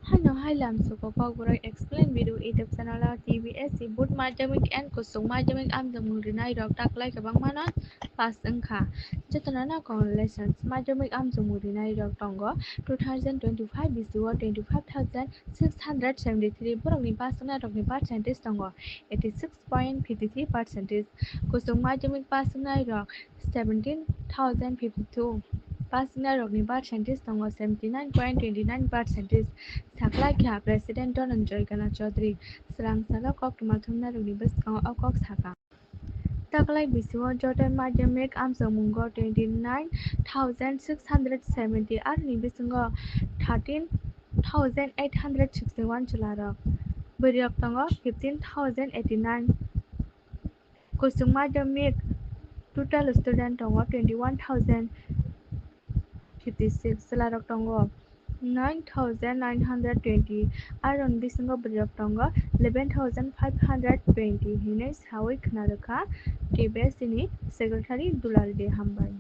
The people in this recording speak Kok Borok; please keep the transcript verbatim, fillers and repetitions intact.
Hano hai lamsuko Kokborok Explain video YouTube channel o T B S C Board Madhyamik and Kusung Madhyamik amjokmung rinai rok taklai kwbangmano pass wngkha. Jotono no congratulations. Madhyamik amjokmung rinai rok tongo two thousand twenty-five bisio twenty-five thousand six hundred seventy-three, borokni pass wngnai rokni percentage tongo eighty-six point fifty-three percentage. Kusung Madhyamik pass wngnai rok seventeen thousand fifty-two, pass wngnai rokni percentage tongo seventy-nine point twenty-nine percentage. Sakhlai kha President Dhananjay Gana Chaudhary, swrang salo koktwma thumnai rokni bwskango o kok sakha. Taklai bisio joto Madhyamik amjokmungo twenty-nine thousand six hundred seventy, aroni bisingo thirteen thousand eight hundred sixty-one chwlarok, bwrwirok tongo fifteen thousand eighty-nine. Kusung Madhyamik total student tongo twenty-one thousand fifty-six, chwlarok tongo nine thousand nine hundred twenty, aroni bisingo bwrwirok tongo eleven thousand five hundred twenty hinwi sawi khna rwkha T B S C ni Secretary Dulalde Hambai.